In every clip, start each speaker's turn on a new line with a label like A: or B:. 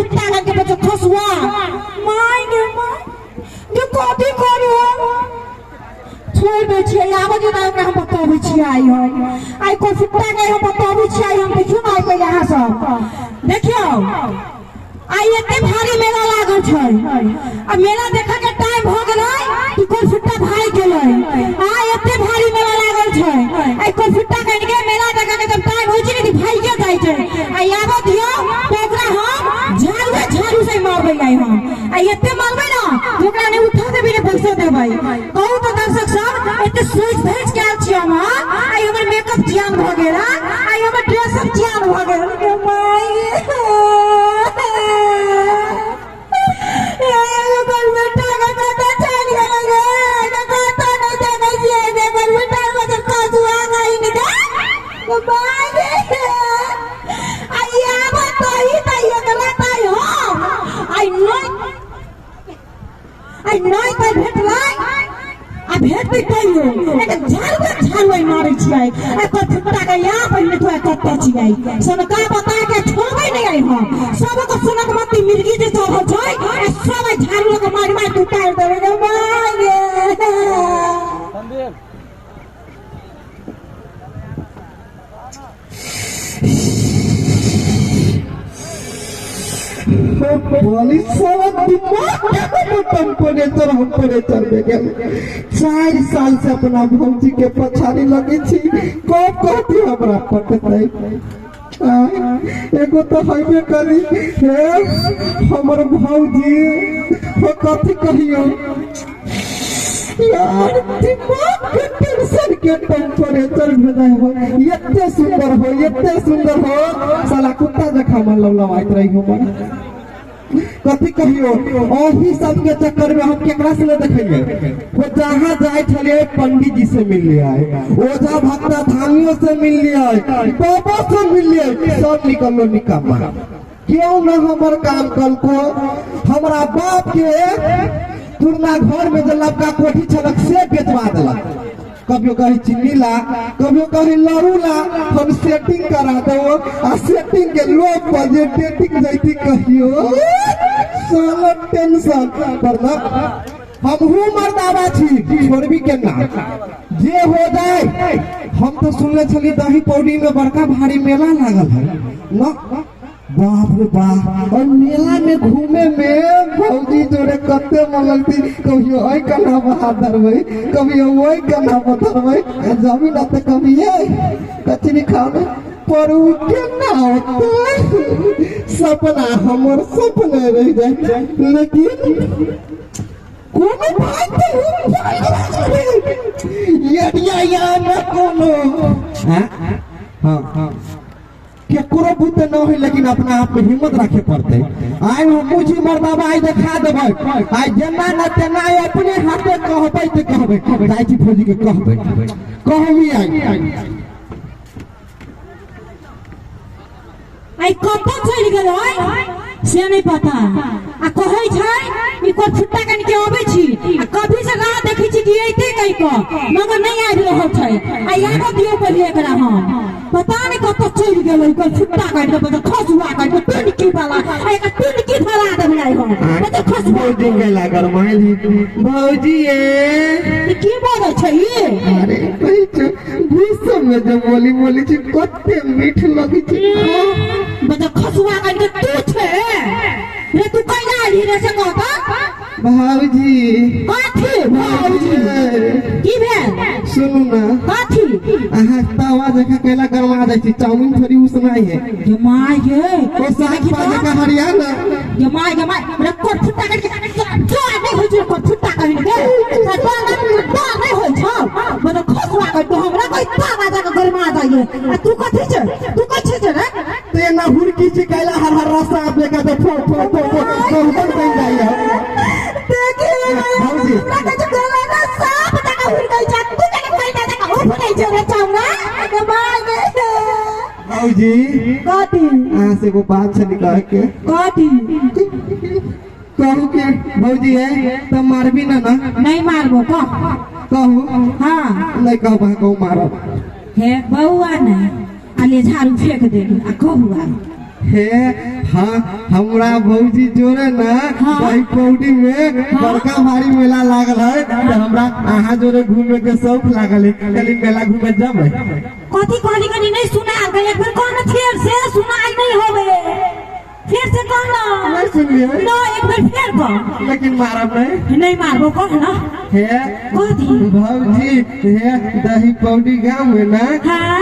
A: कुत्ता लग के बच्चा खसुआ my गे my जे कथी करू छोड़ दै छियै आबै जे ओकरा हम बतबै छियै आइ हम आइ कोफुट्टा के हम बतबै छियै आइ हम देखियौ ने आइ पहिले अहाँ सब देखियौ आइ एते भारी मेला लागल छै आ मेला देखऽ के टाइम भऽ गेलै कि कोफुट्टा भागि गेलै आइ एते भारी मेला लागल छै आइ कोफुट्टा कनि के मेला देखऽ के जब टाइम होइ छै ने भागिए जाइ छै आ आबऽ दियौ तऽ ओकरा हम झाड़ूए झाड़ू से मारबै आइ हम आ एते मारबै ने जे ओकरा नहि उठा देबै ने बैसऽ देबै कहू तऽ दर्शक सब एते सोचि धैज के आयल छी हम आइ हमर मेकअप जियान भऽ गेल आइ हमर ड्रेसअप जियान भऽ गेल गे माय आइ नहि तऽ भेटलै आ भेटतै तैयो एक झाड़ुए झाड़ुए मारै छियै आ कथुट्टा के यहाँ पहिने तो कत्ते छियै सनका बता के छोड़बै नहि आइ हम सबके सुनक मत्ती मिर्गी जे चढ़ल छै आ सब आइ झाड़ू लऽ के मारि मारि के उतारि देबै गे माय गे।
B: बोली साला दिमाग के टेम्परेचर हम टेम्परेचर में गेल 4 साल से अपना भौजी के पछाड़ी लगे छी कब कहती हमरा पटतै एगो तो हेबे करी हे हमर भौजी हो कथी कहियो यार दिमाग के टेंशन के टेम्परेचर भेजाय हो एते सुंदर हो एते सुंदर हो साला कुत्ता जखा मन लवलवाइत रही हो मन कथी कहियो ओही सब के चक्कर में हम केकरा से देखिए वो जहाँ जाए छलिए पंडित जी से मिल लिया ओझा भक्ता धामियों से मिल लिया बाबा से मिल लिया सब निकलो निकम्मा क्यों न हमर काम कल को हमरा बाप के पुरना घर में जो लबका कोठी छलक से बेचवा देलक कभियो कही चीनी ला कभियो कही लड़ू ला हम सेटिंग करा दो आ सेटिंग के लोग पर जे डेटिंग जैती कहियो साला टेंशन पर ना हमहू मर्दावा छी छोड़बी के ना जे हो जाए हम तो सुनले छली दही पौड़ी में बड़का भारी मेला लागल है ना बाप रे बाप और मेला में घूमे में भौजी जोड़े कते मन लगती कभी ओइ कन्हा पर हाथ धरबै कभी ओइ कन्हा पर धरबै आ जमी ना तो कभी ये कचरी खाओ ना पर उ केना होतै सपना हमर सपने रह जाए लेकिन कोनो भाई तो ये या ना कोनो हाँ हाँ केकरो बुते न होई लेकिन अपना आप में हिम्मत रखे पड़ते आइ हम मुझी मर्दाबा आइ देखा देबै आइ जेना न तेना आइ अपने हाथे कहबै ते कहबै जाइ छी फौजी के कहबै कहबी आइ
A: आइ कतऽ चलि गेलै से नहि पता आ कहै छै ई कोइ फुट्टा कनि के अबै छी आ कभी से राह देखै छी कि अइते कहि कऽ मगर नहि आबि रहल छै आ आबऽ दियौ पहिले एकरा हम पता नहि कतऽ चलि गेलै कोइ फुट्टा काटि कऽ बच्चा खसुआ काटि कऽ टुनकी वाला आ एकरा टुनकी धरा देबै आइ हम बच्चा खसुआ
B: भौजी के लागल माइल भौजी ये
A: ई की बजै छै ई
B: अरे कहै छै गुस्सा में जे बोली बोली छी कते मीठ लगै छै
A: बच्चा खसुआ काटि कऽ तू छै रे तू कैला एलही रे से कहता
B: भाऊजी
A: कथी भाऊजी की भेल
B: सुनू ना
A: कथी
B: अहाँ तवा जकाँ कैला गरमा जाइ छी चाउमिन थोड़ी उसनाइ है
A: गे my गे
B: ओ साग पा जकाँ हरिया ना
A: गे my गे my रे कोट फुट्टा करके जो नहीं होइ छै कोट फुट्टा कहिन के डर नहीं होइ छौ मतलब खसुआ कर तो हमरा कोई तावा जकाँ गरमा जाइए आ तू कथी छै तू कथी छै रे
B: ते ना हुड़की छी कैला हर हर रास्ता आप लेकर तो फो फो फो फो बहुतन बन जाइ है
A: देखी
B: भाऊजी।
A: हमरा कहै छै गला ना साफ जकाँ हुड़कै छै तू केना कैला जकाँ हुड़कै छै रे छौड़ा गे my गे
B: भाऊजी
A: कथी
B: अहाँ से एगो बात छली कहे के
A: कथी
B: कहू के भौजी है तब मारबी ना ना
A: नहीं मारबो कह
B: कहू
A: हाँ
B: नहीं कहब अहाँ कहू मारब
A: हे बौआ ने आ ले झाड़ू फेंक दे आ कहू आ
B: हे हाँ हमरा भौजी जोरे ना दही पौड़ी में बड़का भारी मेला लागल है तो हमरा अहाँ जोरे घूमे के शौक लागल है कली मेला घूमे जबै।
A: कथी कहली कनी नहीं सुना गई एक बार कहना फिर से सुनाई नहीं होवे फिर से कहना
B: नहीं सुनलिए
A: ना एक बार फिर कह
B: लेकिन मारब नहीं
A: नहीं मारबो कह ना
B: हे
A: कथी
B: भौजी हे दही पौड़ी गाँव में ना
A: हाँ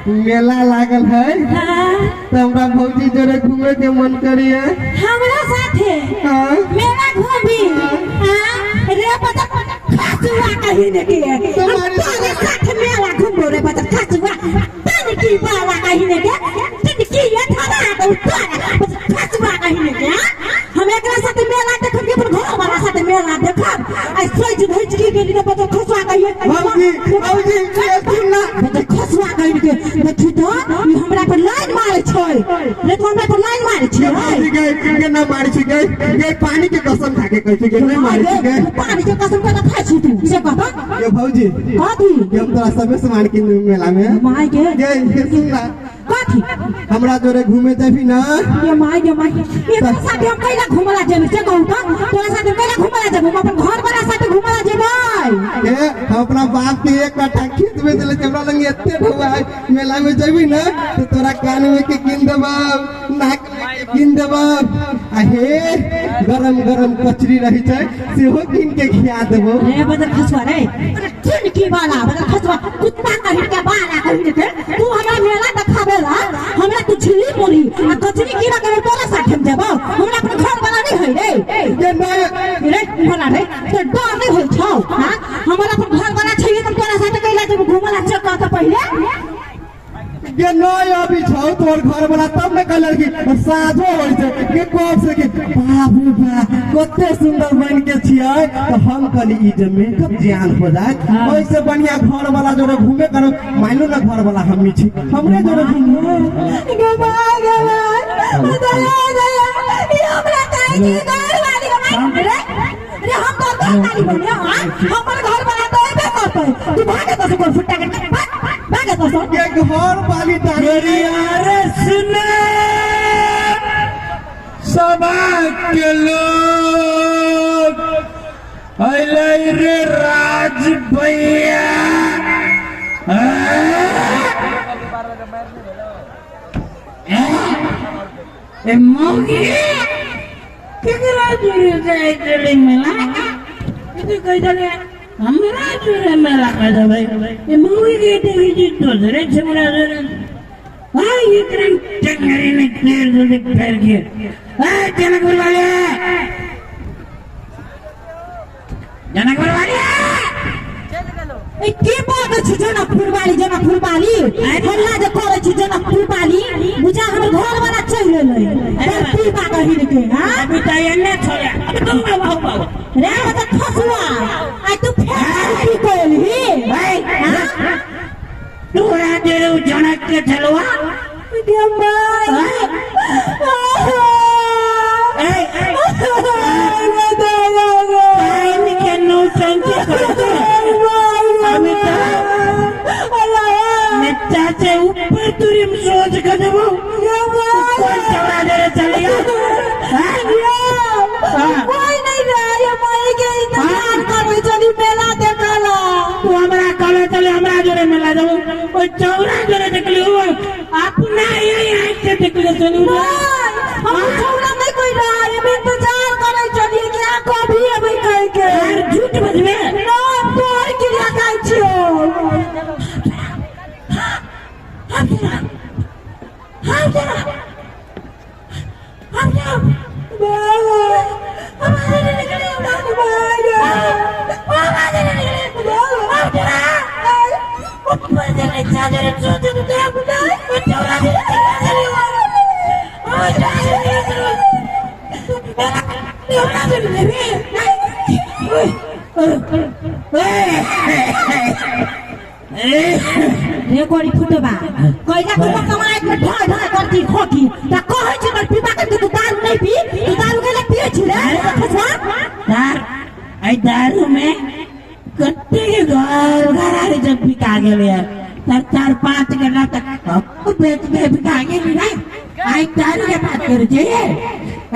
B: मेला लागल है
A: हाँ
B: तो हमरा भौजी जोरे घूमे के मन करिए।
A: हमरा साथे
B: हाँ
A: मेला घूमबी हाँ रे बता खसुआ कहीं ने के तोरे साथ मेला घूमबो रे बता खसुआ तन की बाला कहीं ने के तन की ये थाना तो तोरा खसुआ कहीं ने के हम एकरा साथ मेला देखब के अपन घर वाला साथ मेला देखब आ सोच धोच के गेली रे बता खसुआ कहीं
B: भौजी भौजी ये सुन ना
A: बता खसुआ कहीं के देखी तो ई हमरा पर लाइन मारे छै रे तो हमरा पर लाइन मारे छै
B: भौजी गए के ना मारी छी गए गए पानी के कसम खा के कहै छी के नहीं मारी छी गए
A: पानी के कसम कता खाइ छी तू से कहता
B: ये भौजी
A: कथी
B: के हम तोरा सबे सामान किन मेला में
A: माय के
B: गए ये सुन ना
A: कथी
B: हमरा जोरे घूमे जेबी ना
A: ये माय के माय एकरा साथे हम कैला घुमला जेबै से कहू त तोरा साथे कैला घुमला जेबै हम अपन घर वाला साथे घुमला जेबै
B: ए हम अपना बाप के एक कट्ठा खेत बेच ले हमरा लंग एते ढौआ है मेला में जेबी ना तो तोरा कान में के किन देबौ नाक में के किन देबौ आ हे गरम गरम कचरी रही छै सेहो किन के खिया देबौ।
A: रे बदल खसुआ रे चुनकी वाला बदल खसुआ कुत्ता कहिन के बाला कहिन के तू हमरा मेला देखाबेला हमरा तू झिल्ली मुरी आ कचरी कीना के तोरा साथे हम जेबौ हमरा अपन घर वाला नहीं है रे
B: ये नहीं
A: रे भला रे तो डर नहीं होई छौ हां हमरा अपन घर वाला छै त तोरा साथे कैला जेबौ घुमला चक्का त पहिले
B: ये नहीं अभी छौ तोर घर वाला तब ने कहल कि साझो होइ छै के कब से कि बाप रे बाप कते सुंदर बन के छियै तो हम कहली ई जे मेकअप जियान हो जाए ओइसे बढ़िया घर वाला जोरे घूमे करो माइनो ना घर वाला हमनी छी हमरे जोरे घूमे
A: गे माय गे माय दया दया ई हमरा काहे के घर वाली गे माय रे रे हम तो घर वाली बनिया हां हमर घर वाला तो एबे करतै तू भागे तो से फुट्टा के भागे तो से
B: ये घर वाली तारी
C: अरे सुने सभा के लोग अइलै रे राज भैया ए मौगी केकरा जुड़े जाइ छलै मेला ई कहै छलै हमरा जुड़े मेला कह देबै ए मौगी के देखै छी दोसरे छौड़ा जोरे हाँ एकरा टंगरी ने फेर देलकै फेर के ए जनकपुर वाले जनकपुर वाले
A: ए के बात छै जनकपुर वाली जनकपुर वाली हल्ला जे करै छी जनकपुर वाली बुझा हमर घर वाला चलि एलै धरती बा कहिन के हां
C: अभी तो एने छोड़े अभी तुम बाबू बाबू
A: रे त खसुआ आ तू फेर की कहलही
C: भाई तोरा जे जनक के छलवा
A: गे my
C: ए पानि के नौटंकी करै छै नेता से ऊपर तुरीम सोच के देबो कौन चौड़ा दे चलिया
A: कोई नहीं रहा माई के इंतजार करै चली मेला देखला
C: तू हमरा कहले चले हमरा जोरे मेला देबो ओ चौड़ा जोरे देखली हो अपना यही आँख से देखले चलू
A: हम छौड़ा नहीं कोई रहा हम इंतजार करै चली कि आ कभी अबै कह के
C: यार झूठ बजबे
A: ना तोहर क्रिया खाइ छियो रे गोरी फुटबा कैला तू कमाए के ढाय ढाय करती खोकी त कहै छी कर पीबा के तू दारू नहीं पी तू दारू के पिए छी रे खसवा
C: दार आई दारू में कते के घर घरारी जब बिका गेल यार चार चार पाँच घंटा तक बेच के बिका गेल रे आइ दारू के बात करै छै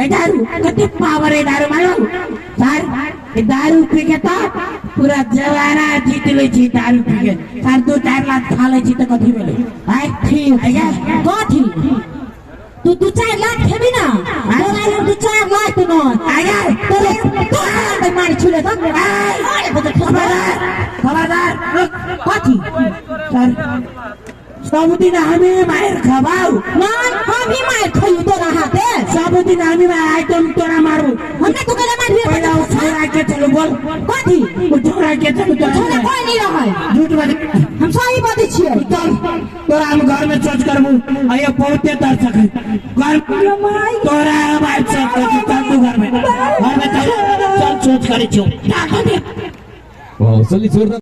C: ए दारू कते पावर है दारू मालूम सर ई दारू पी के तऽ पूरा जवाना जीत लै छी दारू पी के सर 2-4 लाख खा लै छी तऽ कथी भेलै आइ
A: ठीक
C: आइ गे
A: कथी तू 2-4 लाख खेबी ना तोरा हम 2-4 लाख न
C: आइ गे
A: तोरे तोरा मारि छुले तऽ
C: आइ
A: अरे
C: खबरदार खबरदार रुक
A: कथी
C: सर सब दिन हमी मार खबाऊ
A: नहीं हम ही मार खइयो तोरा हाथे
C: सब दिन हमी मार आइ तुम तोरा मारू
A: हमने तो केला मारबी
C: पहला वो छोरा के चलू बोल
A: कथी
C: वो छोरा के चलू
A: छोरा
C: तोरा
A: कोई नहीं रहै
C: झूठ बाज
A: हम सही बजै छियै
C: चल तोरा हम घर में सोच करबू अये बहुते दर्शक है घर तोरा हम आइ सोच कर चल तू घर में चल चल सोच करै छियौ
D: वाह, चलिए जोरदार।